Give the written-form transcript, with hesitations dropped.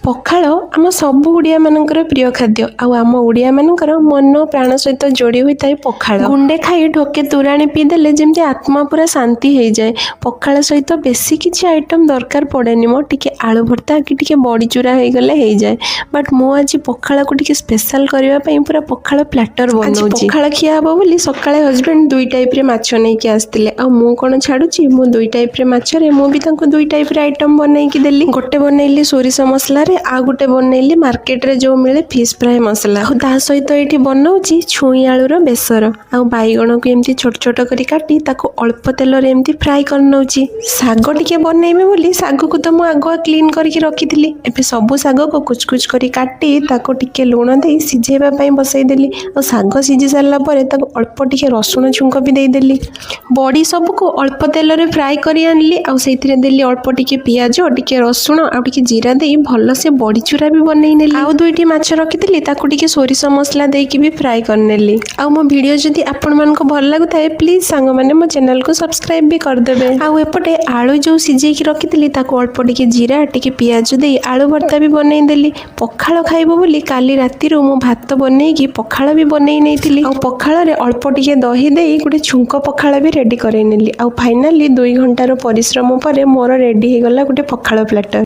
ପଖାଳ ଆମ ସବୁ ଓଡ଼ିଆମାନଙ୍କର ପ୍ରିୟ ଖାଦ୍ୟ। ଆଉ ଆମ ଓଡ଼ିଆମାନଙ୍କର ମନ ପ୍ରାଣ ସହିତ ଯୋଡ଼ି ହୋଇଥାଏ ପଖାଳ। ଗୁଣ୍ଡେ ଖାଇ ଢୋକେ ତୋରାଣି ପିଇଦେଲେ ଯେମିତି ଆତ୍ମା ପୁରା ଶାନ୍ତି ହେଇଯାଏ। ପଖାଳ ସହିତ ବେଶୀ କିଛି ଆଇଟମ୍ ଦରକାର ପଡ଼େନି ମ, ଟିକେ ଆଳୁ ଭର୍ତ୍ତା କି ଟିକେ ବଡ଼ି ଚୁରା ହେଇଗଲେ ହେଇଯାଏ। ବଟ୍ ମୁଁ ଆଜି ପଖାଳକୁ ଟିକେ ସ୍ପେଶାଲ କରିବା ପାଇଁ ପୁରା ପଖାଳ ପ୍ଲାଟର ବନଉଛି। ପଖାଳ ଖିଆ ହବ ବୋଲି ସକାଳେ ହଜବେଣ୍ଡ ଦୁଇ ଟାଇପ୍ରେ ମାଛ ନେଇକି ଆସିଥିଲେ। ଆଉ ମୁଁ କ'ଣ ଛାଡ଼ୁଛି? ମୁଁ ଦୁଇ ଟାଇପ୍ରେ ମାଛରେ ମୁଁ ବି ତାଙ୍କୁ ଦୁଇ ଟାଇପ୍ର ଆଇଟମ୍ ବନେଇକି ଦେଲି। ଗୋଟେ ବନେଇଲି ସୋରିଷ ମସଲାରେ, ଆଉ ଗୋଟେ ବନେଇଲି ମାର୍କେଟରେ ଯେଉଁ ମିଳେ ଫିସ୍ ଫ୍ରାଏ ମସଲା। ଆଉ ତା ସହିତ ଏଇଠି ବନଉଛି ଛୁଇଁ ଆଳୁର ବେସର। ଆଉ ବାଇଗଣକୁ ଏମିତି ଛୋଟ ଛୋଟ କରି କାଟି ତାକୁ ଅଳ୍ପ ତେଲରେ ଏମିତି ଫ୍ରାଏ କରିନେଉଛି। ଶାଗ ଟିକେ ବନେଇବି ବୋଲି ଶାଗକୁ ତ ମୁଁ ଆଗୁଆ କ୍ଲିନ୍ କରିକି ରଖିଥିଲି। ଏବେ ସବୁ ଶାଗକୁ କୁଚ୍ କୁଚ୍ କରି କାଟି ତାକୁ ଟିକେ ଲୁଣ ଦେଇ ସିଝେଇବା ପାଇଁ ବସେଇଦେଲି। ଆଉ ଶାଗ ସିଝି ସାରିଲା ପରେ ତାକୁ ଅଳ୍ପ ଟିକେ ରସୁଣ ଛୁଙ୍କ ବି ଦେଇଦେଲି। ବଡ଼ି ସବୁକୁ ଅଳ୍ପ ତେଲରେ ଫ୍ରାଏ କରି ଆଣିଲି। ଆଉ ସେଇଥିରେ ଦେଲି ଅଳ୍ପ ଟିକେ ପିଆଜ, ଟିକେ ରସୁଣ ଆଉ ଟିକେ ଜିରା ଦେଇ ଭଲସେ ବଡ଼ି ଚୁରା ବି ବନେଇ ନେଲି। ଆଉ ଦୁଇଟି ମାଛ ରଖିଥିଲି, ତାକୁ ଟିକେ ସୋରିଷ ମସଲା ଦେଇକି ବି ଫ୍ରାଏ କରିନେଲି। ଆଉ ମୋ ଭିଡ଼ିଓ ଯଦି ଆପଣମାନଙ୍କୁ ଭଲ ଲାଗୁଥାଏ, ପ୍ଲିଜ୍ ସାଙ୍ଗମାନେ, ମୋ ଚ୍ୟାନେଲକୁ ସବସ୍କ୍ରାଇବ୍ ବି କରିଦେବେ। ଆଉ ଏପଟେ ଆଳୁ ଯେଉଁ ସିଝେଇକି ରଖିଥିଲି, ତାକୁ ଅଳ୍ପ ଟିକେ ଜିରା, ଟିକେ ପିଆଜ ଦେଇ ଆଳୁ ଭର୍ତ୍ତା ବି ବନେଇ ଦେଲି। ପଖାଳ ଖାଇବ ବୋଲି କାଲି ରାତିରୁ ମୁଁ ଭାତ ବନେଇକି ପଖାଳ ବି ବନେଇ ନେଇଥିଲି। ଆଉ ପଖାଳରେ ଅଳ୍ପ ଟିକେ ଦହି ଦେଇ ଗୋଟେ ଛୁଙ୍କ ପଖାଳ ବି ରେଡ଼ି କରେଇ ନେଲି। ଆଉ ଫାଇନାଲି 2 ଘଣ୍ଟାର ପରିଶ୍ରମ ପରେ ମୋର ରେଡ଼ି ହେଇଗଲା ଗୋଟେ ପଖାଳ ପ୍ଲାଟର।